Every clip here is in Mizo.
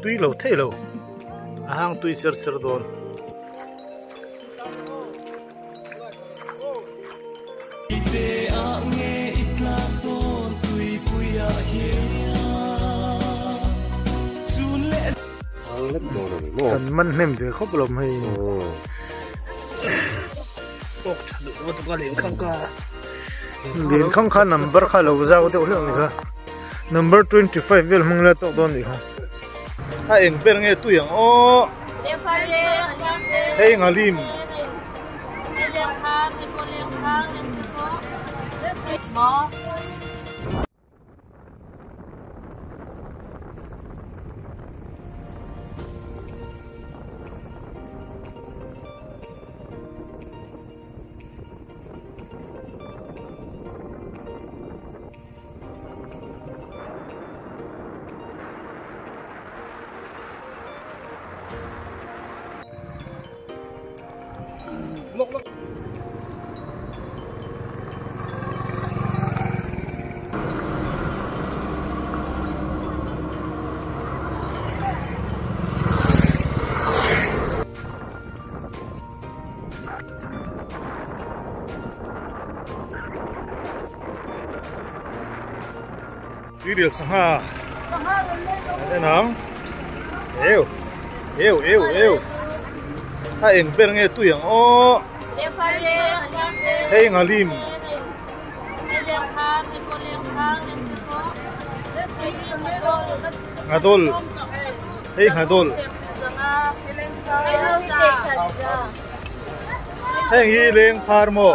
Tui lo thei lo. A hang tui ser ser dawn. Kan man hnem ve khawp lo hei. Len khang kha number kha lo zau deuh hleuh ni kha. Number 25 vel hmang la tawk dawn ni kha. A eng ber nge tui ang aw. Hei ngalim. Tuirial sangha en ang eu eu eu eu a eng ber nge tui ang aw hei ngalim ngadol hei ngadol heng hi leng phar maw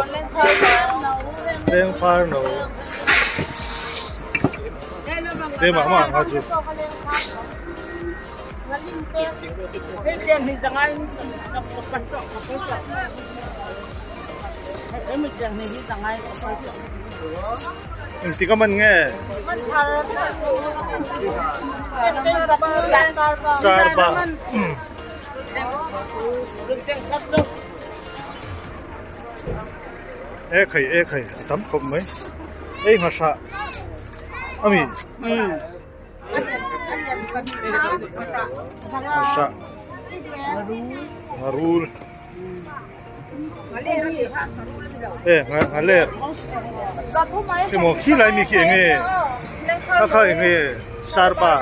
leng phar no te mah mah nga chu engtik a man nge sarba e khai e khai tam khawp mai ei nghahra ami nghahra ngharul e nghaler emaw khi lai mi khi enge a kha enge sarpa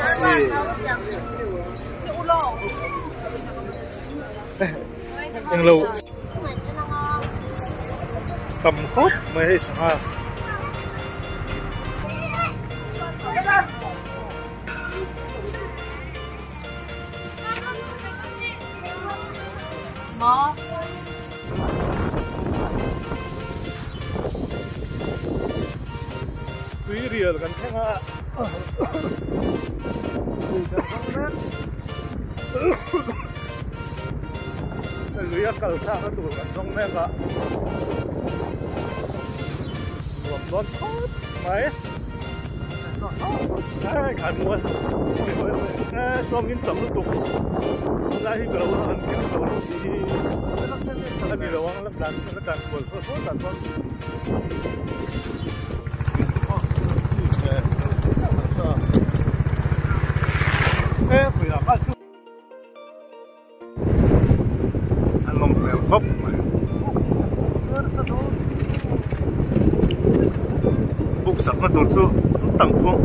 e englo tam khawp mai hei sangha. Tui rial kan thleng a tui kan hmang mek lui a kal thlak a tur kan zawng mek a nuam dawn phawt mai ai mual sawm in tam lutuk lai hi ka lo an keng lo tih hi a ni lo ang la tlan la tlan kual saw saw tah chuan a nawm hmel khawp mai buk sakna tur chu an tam khawp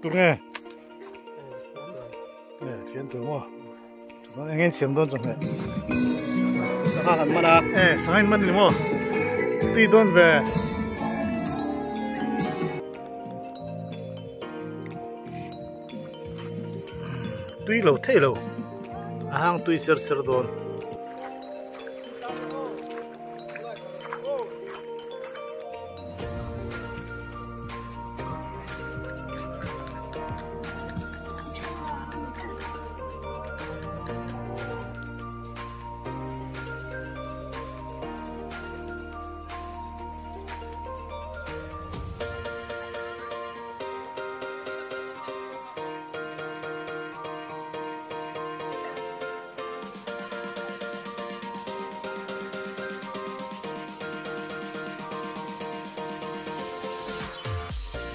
Tur nge nge fian tur maw chuan eng nge siam dawn chawhmeh sangha kan man a e sangha in man ni maw tui dawn ve. Tui lo thei lo a hang tui ser ser dawn.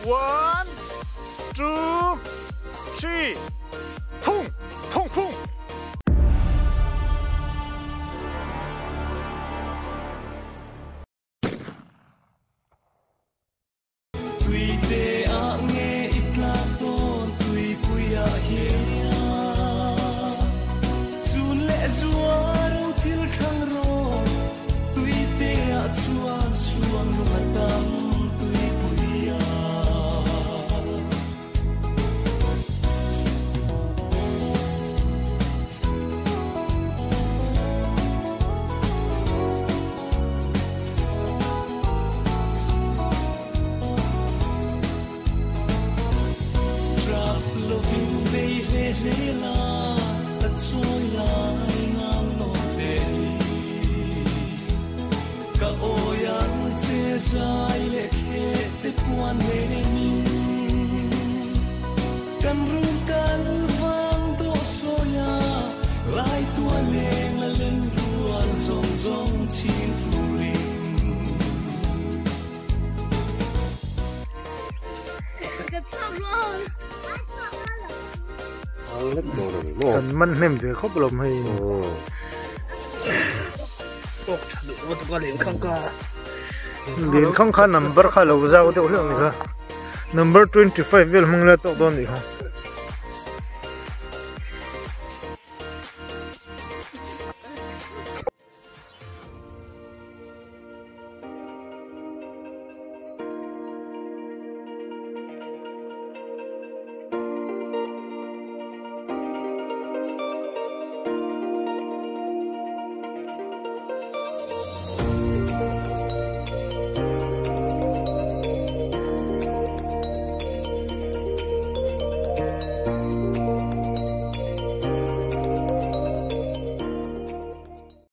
One, two, three, phung, phung, phung. Kan man hnem ve khawp lo hei. Len khang kha number kha lo zau deuh hleuh ni kha. Number 25 vel hmang la tawk dawn ni kha.